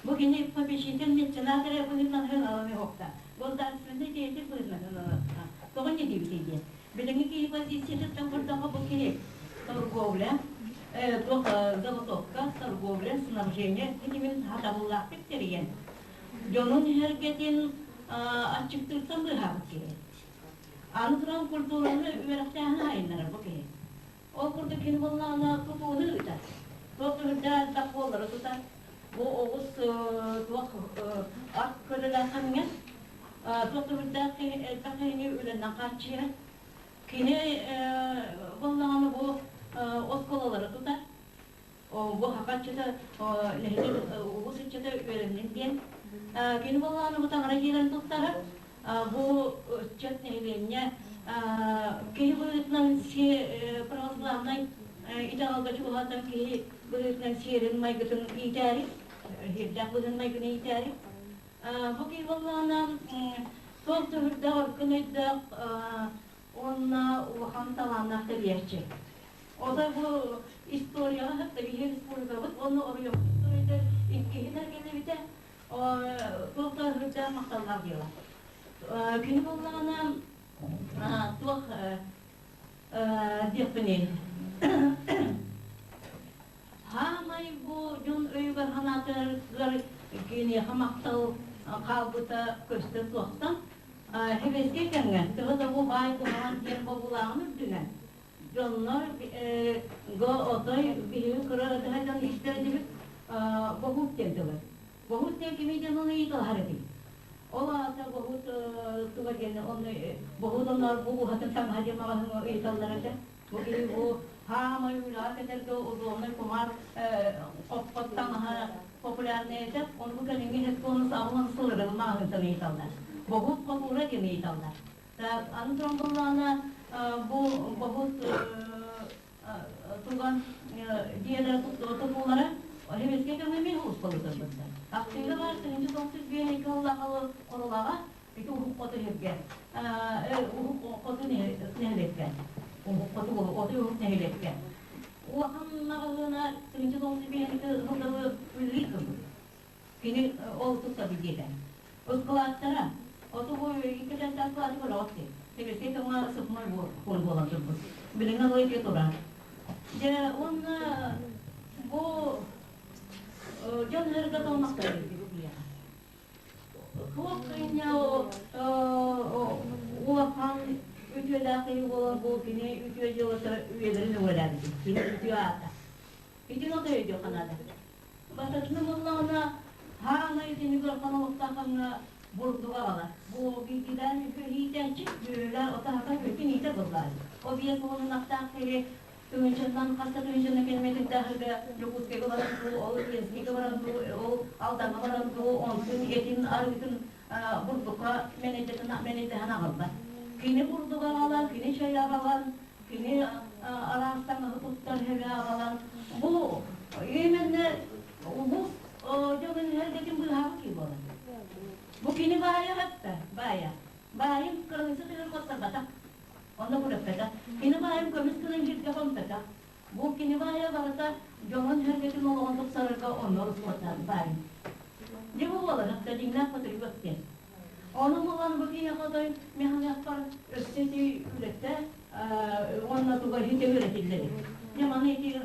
Бу кини попечитель меценат эрэ быһыытынан сыаналана оһохта. Государственный деятель быһыытынан сыаналана. Тоҕо инньэ диэбитэй диэн. Билиҥҥи киһи позициятыттан көрдөххө бу киһи торговля, туох заготовка, торговля, снабжение ситимин сатабыллаахтык тэрийэн, дьонун эһэргэтин аччыктыыртан быыһаабыт киһи. Аны туран культураны үөрэхтээһини айыннарар бу киһи. Ол курдук кини буоллаҕына тутууну ыытар. Туох да элбэх буоллары тутар. Бу оҕус туох ат көлөлөөх туох да элбэх киһини үлэнэн хааччыйар. Кини буоллаҕына бу оскуолалары тутар. Бу хахаччыта нэһилиэк улуус ыччата үөрэннин диэн. Кини буоллаҕына бу таҥара дьиэлэрин туттарар. Бу ыччат нэһилиэнньэ киһи быһыытынан православнай итэҕэлгэ чугаһатан киһи быһыытынан сиэрин майгытын иитээри, сиэрдээх быһыытын майгыны иитээри. Бу киһи буоллаҕына туох да үрдээх өркөн өйдөөх уонна улахан талааннаах тэрийээччи. Отой бу историяҕа кытта биһиги республикабыт уонна оройуоммут историята иккиһин эргиллибитэ туох да үрдээх махталлаах дьыала. Кини буоллаҕына туох диэхпиний Хаамай бу дьон өйүгэр санаатыгар киниэхэ махтал хаалбыта көстөр туохтан Сэбиэскэй кэмҥэ төһө да бу баай куһаҕан диэн бобуулааҕын үрдүнэн. Дьоннор го отой биһиги кыра дьон истэр этибит боһуут диэн тылы. Боһуут диэн кимий диэн ону ыйыталаһар этибит. Ол аата боһуут туга диэн ону боһуут онноор бу уһатын таҥаһа диэн маҕаһыҥҥа ыйыталлар этэ. Бу киһи бу хаамай үлэҕэ кэтэргэ удобнай кумаар хоппот таҥаһа популярнай этэ. Ону бу кэлиҥҥи хетконус аҕылан сылырыл маҕаһыынтан ыйыталлар. Боһуут хотуура диэн ыйыталлар. Так, аны туран буллаҕына бу боһуут туган дьиэлэрэ тутуулара Сэбиэскэй кэмҥэ эмиэ улуспалыытырбыттар. Ахтыыга баар 1995 сыллааҕы Хорулаҕа ити уһук хоту сиргэ уһук хоту нэһилиэккэ уһук хоту оту уһук нэһилиэккэ улахан маҕаһыына 1995 сылдары үлэлии турбут. Кини ол туттарбыт диэтэ. Ыскылааттара оту бу икки этээстээх ыскылааты көрөҕүт дии. Сэбиэскэй кэмҥэ сыпмай буолан турбут. Билиҥҥи ылыы дьиэ турар. Дьэ уонна бу дьон ыарыыга тоҥмохтор эбит Туох кыынньа улахан үтүөлээх киһи буолан бу кини үтүө дьыалата үйэлэрин өҥөлөөбүт. Кини үтүө аата. Итини ото өйдүөххэ наада. Бастакыны буллаҕына, хаамай итинигэр хонолуктаахаҥҥа бурдуга аҕалар. Бу биирдиилээн үһү иитээччи, үөрүүлээх отаһака үтүн иитэ буллаар. Ол биэс уонун аттаах киһи тыһыынчанан хас да тыһыынчаны километрдааҕыга Дьокуускайга баран дуу, ол Ленскийгэ баран дуу, ол Алдаҥҥа баран дуу, онтун этин арыытын бурдукка мэнэйдэһэн аҕалбат. Кини бурдуга аҕалан, кини чай аҕалан, кини араас таҥаһы туттар һэбэ аҕалан, бу именно улуус дьонун эргэтин быыһаабыт киһи буолар. Бу кини баайа хатта, баайа. Баайын кыргызы тыгыр куоттарбатах. Онно күрэппэтэх. Кини баайын көмүс гынан сиргэ хомпетах. Бу кини баайа барыта дьонун сэргэтин олоҕун тупсарарга онно ороскуоттаан баайын. Дьэ бу буолар, хатта дьиҥнээх патриот диэн. Ону булан бу киһиэхэ отой механияхпар өссө ити үлэтэ уонна туга ити үөрэтиллэр. Дьэ маны ити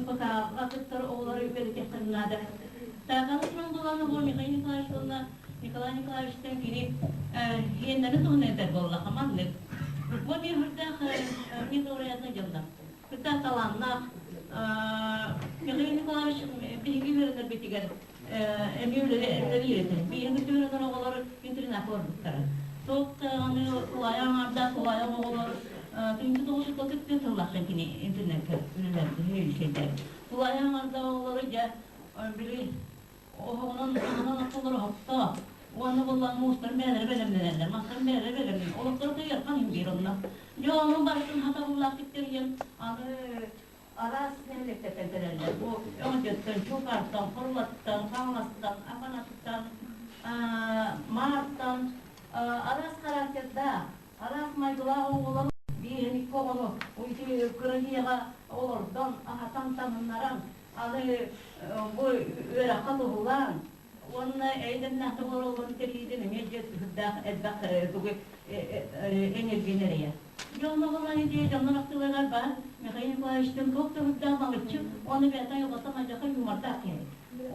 НПК-га кыттар оҕолору үөрэтиэххэ наада. Тааканы туран булан бу Михаил Николаевич уонна Николай Николаевичтан кини иэннэрин туһунан этэр буоллахха маннык. Бу эмиэ үрдээх незаурядный дьоннор. Үрдээх талааннаах Михаил Николаевич биһиги үөрэнэрбитигэр эмиэ үлэлиир этэ. Биһиги үөрэнэр оҕолор интернакка барбыттара. Туох даҕаны кулаайа аҥаардаах кулаайа оҕолор түнкү тоҕус отут сыллаахтан кини интернакка үлэлээбит. Кулаайа аҥаардаах оҕолору дьэ били Оһоҕунан оһоҕунан оттоллор оһохтоох. Уонна буоллаҕына муустарын бэйэлэрэ бэлэмнэнэллэр, мастарын бэйэлэрэ бэлэмнэнэллэр. Олохторо ыарахан иһин биир онно. Дьэ ону барытын хатабыллаахтык тэрийэн аны араас нэһилиэктэртэн кэлэллэр. Бу Өҥөтөттөн, Чуукаартан, Хорулаттан, Хаҥаластан, Аканаттан, Маартан араас характердаах, араас майгылаах оҕолор биир икки оҕону ити кыра олордон, аһатан, таҥыннаран Аны бу үөрэххэ туһулаан уонна эйдэмнээх олороллорун тэрийиитин эмиэ дьиэ сүрдээх элбэх тугу энергияны эрэйэр. Дьон оҕолор идея дьоннор ахтыыларыгар баар Михаил Николаевичтыын туох да үрдээх балыччы уонна бэйэтэ айылҕаттан алдьархай юмордаах киһи.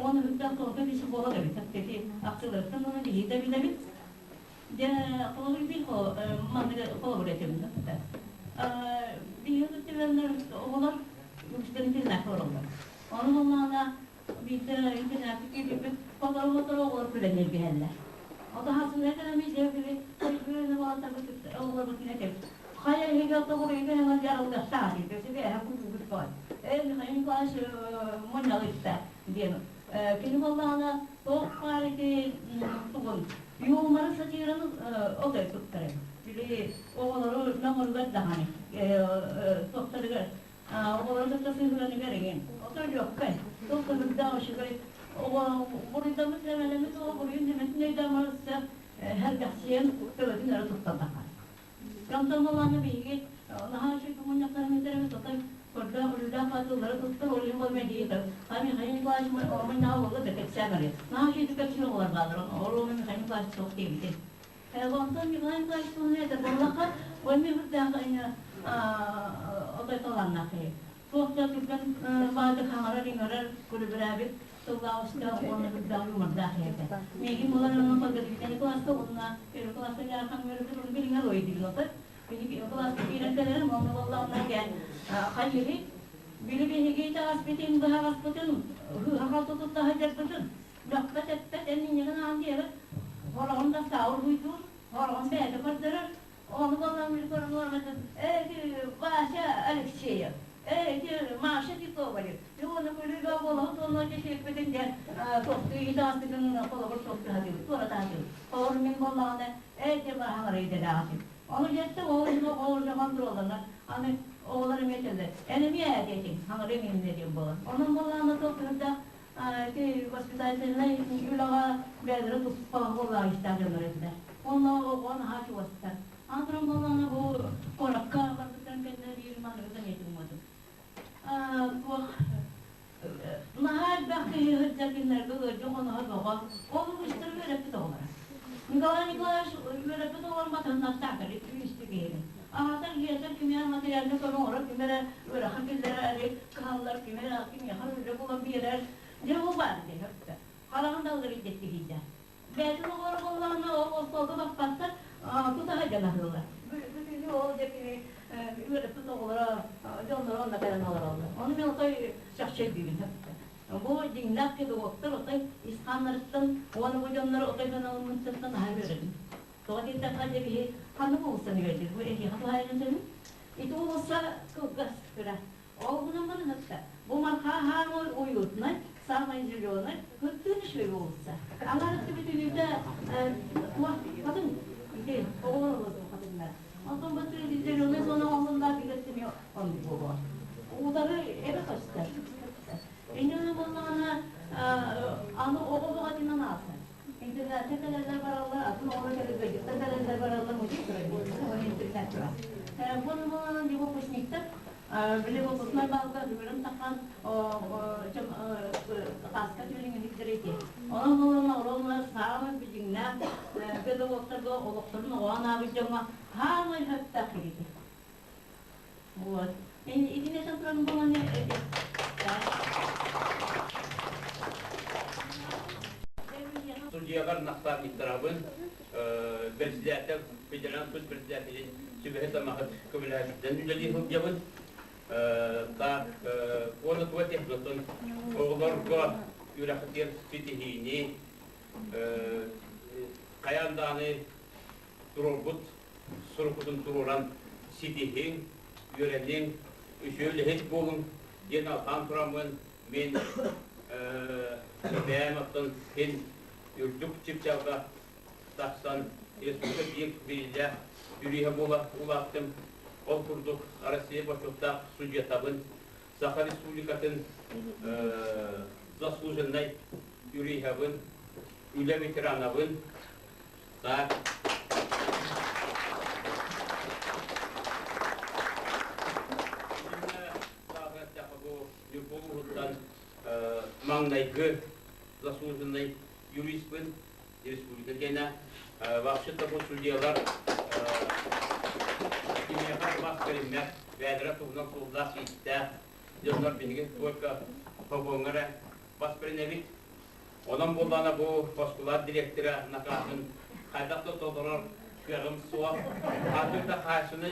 Уонна үрдээх тонкой психолог эбит. Ити ахтыыларыттан уонна биһиги да билэбит. Дьэ, холобур биир маннык холобур этим да. Биһиги түбэллэр оҕолор үгүстэрин интернакка олороллор. Ону буоллаҕына биирдэ интернакка киирбиппит сотору-сотору оҕолор күлэн ньиргиһэллэр. Ото хасыҥҥа кэлэмий дьэ били күлүнэ буолаттарбыт оҕолорбут этим. Хайа эһиги оттоҕуруйга эҥэр дьарыллыахтаах диэбит. Өссө бэйэһэ куйгубут баар. Э, Михаил Николаевич мунньаҕы истэ диэн. Кини буоллаҕына туох баар ити тугун юморы сатираны отой туттар. Били оҕолору мөҥөрүгэр даҕаны туохтарыгар оҕолору кытта сыһыаныгар эҥин. Отой легкай, туох да үрдээх үчүгэй оҕо буруйдаммыт сэмэлэммит оҕо буруйун сэмэтин өйдөмөрсө сэргэхсийэн төбөтүн өрө туттан таххар. Онтон буоллаҕына биһиги наһаа үчүгэй мунньахтарын ыытар отой көрдөөх үлэлээх хаатыллары туттар ол иһин буолла диэтэ. А Михаил Николаевич мунньаҕа буолла да кэпсээн арый. Наһаа үчүгэй кэпсиир оҕолор бааллар. Ол Михаил Николаевич суох диэбитэ. Онтон Николай Николаевич туһунан этэр буоллахха, ол мүһүрдээх отой талааннаах киһи. Туох да түргэн баайдык хаҥарар-иҥэрэр, күлүбүрээбит тыллаах өстөөх уонна үрдээх юмордаах киһи этэ. Миигин булан онон подготовительный класска уонна первый класска дьаархан үөрэтэр, ону билиҥҥэ лой диибин отой. Биһиги кылааска киирэн кэлэрим, онно буоллаҕына кэ хайыһый били биһиги итэҕэспитин, быһаҕаспытын, ыһыаха-халты тутта сылдьарбытын мөхпөт-эппэт эн инньэҕин аан диэбэт, хороҕун да саа уруһуйдуур, хороҕун бэйэтэ көрдөрөр, ону буоллаҕына били көрөн олорон ээ ити Вася Алексеев, ээ ити Маша Титовалев, уонна күлүү буолаһын туонна сиэппитин диэн туохтуу итэҕэспитин холобур туохтуу сатыыбыт, туората сатыыбыт. Холобур мин буоллаҕына ээ диэн бараһалара идэлээх этим. Ону дьэттэ ол иһин оҕолор хонтуруолланар. Аны оҕолор эмиэ этэллэр, эн эмиэ ээ диэтиҥ, хаҥырыаҥ иннинэ диэн буолар. Онон буоллаҕына туох кыһырдаах ити воспитательнай үлэҕэ бэйэлэрэ туспа буоллаах истээх дьоннор этилэр. Онно оҕо наһаа чугастар. Аны туран буоллаҕына бу куоракка барбыттарын кэннэ биир манныгы саныытыммытым. Туох наһаа элбэх киһи сылдьар кинилэргэ ыалдьа хоноһо бөҕө. Ол үгүстэр үөрэппит оҕолоро. Николай Николаевич үөрэппит оҕолорун батыһыннартаатар үстү киһини. Аһатар, иэтэр, кимиэхэ материальнай көмө оҥорор, ким эрэ ыарахан киллэрээри кыһаллар, ким эрэ кимиэхэ үлэ булан биэрэр. Дьэ ол баар дии өттө. Хараҕын даллар илдьэттигийдэ. Бэйэтин оҕолоро буоллаҕына ол остуолга баппаттар, тута сылдьан аһыыллар. Бүтүннүү ол дьэ кини үөрэппит оҕолоро, дьонноро онно кэлэн олороллор. Ону мен отой чахчы өйдүүбүн Бу дьиҥнээх педагогтар отой ис хааннарыттан уонна бу дьоннор отой гыналыммыттан аһа үөрэбин. Тоҕо диэтэххэ дьэ биһи ханнык уулуссаны үөрдүр? Бу эһиэхэ туһаайан этэбин. Ити уулусса кылгас кыра. Ол гынан баран ыкта. Бу Марха хаамыр уютнай, самай зеленый, кыттыын үчүгэй уулусса. Аҥарытты бүтүнүүтэ туох хатын ити оҕолор олордун хатыннар. Онтон бу зеленый зона оҥоһуллар билэттими оннук буолуо. Утары эбэ көстөр. Инньэ буоллаҕына аны оҕо бөҕөтүнэн аалсар. Интернетте кэлэллэр бараллар, атын оҕолор кэлэллэр кэлэллэр бараллар, музей турар, интернет турар. Буону буолан выпускниктар били выпускной балга үөрэн тахан кааска түөлүҥүнүктэр ити. Онон буолан оҕолор саамай билиҥнээх педагогтарга олохторун оҕоон аабыт дьоҥҥо хаамай хөптөөх киһити. Вот. Итини этэн туран буолан Судьуйалар наставниктарабын, председатель, федеральный суд председателин сүбэһит-амаһыт көмөлөһүттэн үлэлии сылдьабын. Так, уонна туга технотун оҕолорго үөрэхтиэр ситиһиини хайаан даҕаны туруорбут суруккутун туруоран ситиһиҥ, үөрэниҥ, үчүгэй үлэһит буолуҥ диэн алҕаан тураммын мин бэйэм оттон син үрдүк чыпчаалга тахсан республика биир биллиилээх юриһа буола улааттым. Ол курдук Россия бочуоттаах судьуйатабын, Саха Республикатын заслуженнай юриһабын, үлэ ветеранабын. Так. Бу улууһуттан маҥнайгы заслуженный юристпын республика киэнэ. Вообще-то бу судьялар кимиэхэ бас бэриммэт, бэйэлэрэ туһунан суоллаах-иистээх дьоннор биһиги только погоҥҥа эрэ бас бэринэбит. Онон буоллаҕына бу оскуола директора накаһын хайдах да толорор кыаҕым суох. Атын да хааччыны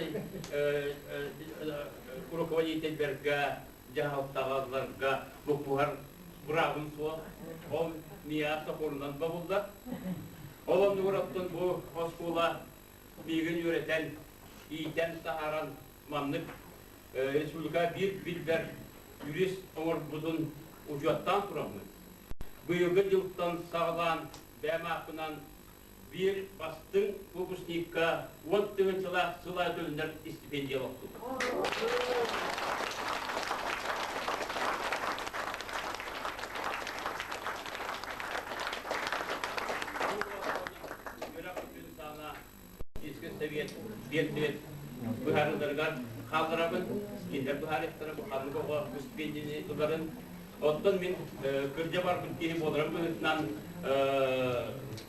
руководительдэргэ, дьаһалтаҕаларга буккуһар быраабым суох. Ол миэхэ сокуонунан бобуллар. Ол оннугар оттон бу оскуола миигин үөрэтэн, иитэн таһааран маннык республика биир билбэр юрист оҥорбутун учуоттаан тураммын, быйылгы дьылтан саҕалаан бэйэм ааппынан биир бастыҥ выпускникка 10 тыһыынчалаах сыл аайы төлөнөр стипендия олохтуур. Үөрэх бүтүн саана Иске совет, биэрдибит быһаарыыларыгар хаалларабын, кинилэр быһаарыахтара бу ханнык оҕо стипендияны ыларын. Оттон мин кырдьа барбыт киһи буоларым быһыытынан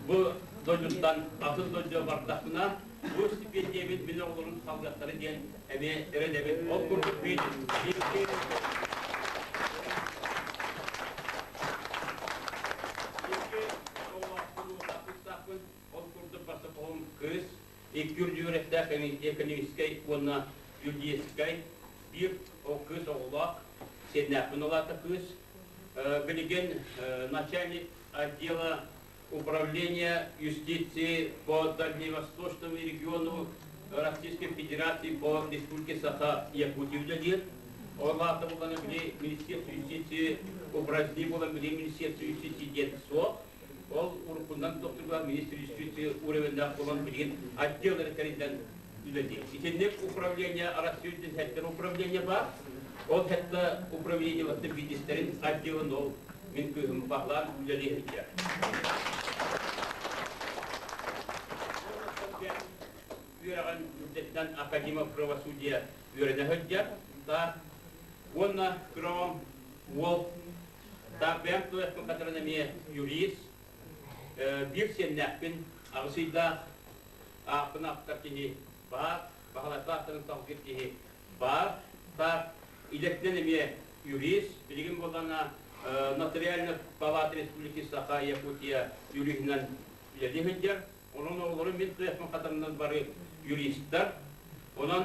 бу дойдуттан атын дойдуга бардахпына, бу стипендиябин мин оҕолорум салгыахтара диэн эмиэ эрэнэбин. Ол курдук мин икки икки оҕолоохпун, уоллаахпын, ол курдук бастакы оҕом кыыс. Икки үрдүк үөрэхтээх экономическай уонна юридическай биир кыыс оҕолоох, сиэннээхпин улаата кыыс. Билигин начальник отдела управления юстиции по Дальневосточному региону Российской Федерации по Республике Саха Якутия үлэлиир. Ол аата булан били Министерство юстиции упраздни буолан били Министерство юстиции диэн суох. Ол уруккунан тохтугар министр юстиции уровеннаах буолан билигин отдел эрэ тэриллэн үлэлиир. Итинник управление Россия үрдүн управление бар. Ол хэтта управлениеларты бизнестерин отделын ол мин кыыһым баһылаан үлэлии сылдьар. Үөрэҕин үрдэтинэн Академия правосудия үөрэнэ сылдьар. Та уонна кыраҕам уол та бэйэм туойахпын хатыран эмиэ юрист. Биир сиэннээхпин, аҕыс ыйдаах ааппын ааттар киһи баар, баһылайбаахтарын салгыр киһи баар. Та идэтинэн эмиэ юрист, билигин буоллаҕына Нотариальная палата Республики Саха, Якутия юриһынан үлэлии сылдьар. Онон оҕолорум мин кыахпын хатарынан бары юристар. Онон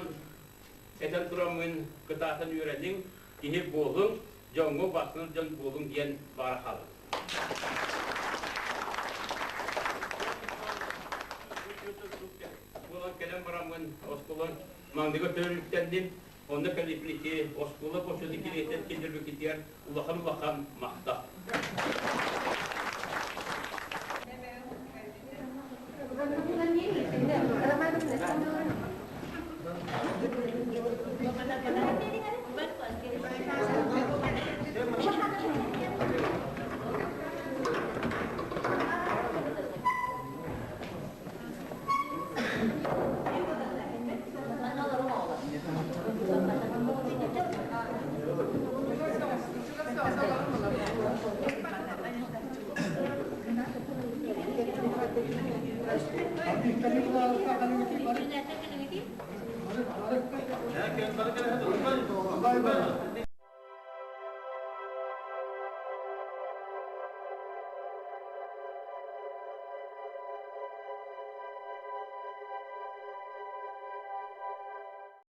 этэн тураммын кытаатан үөрэниҥ, киһи буолуҥ, дьоҥҥо бассынар дьон буолуҥ диэн баара хаалар. Буолан кэлэн бараммын оскуола маҥнайгы төрүттэнним. Онно кэлиппити оскуола почтатын килиэтин киллэрбиккитигэр улахан-улахан махтал.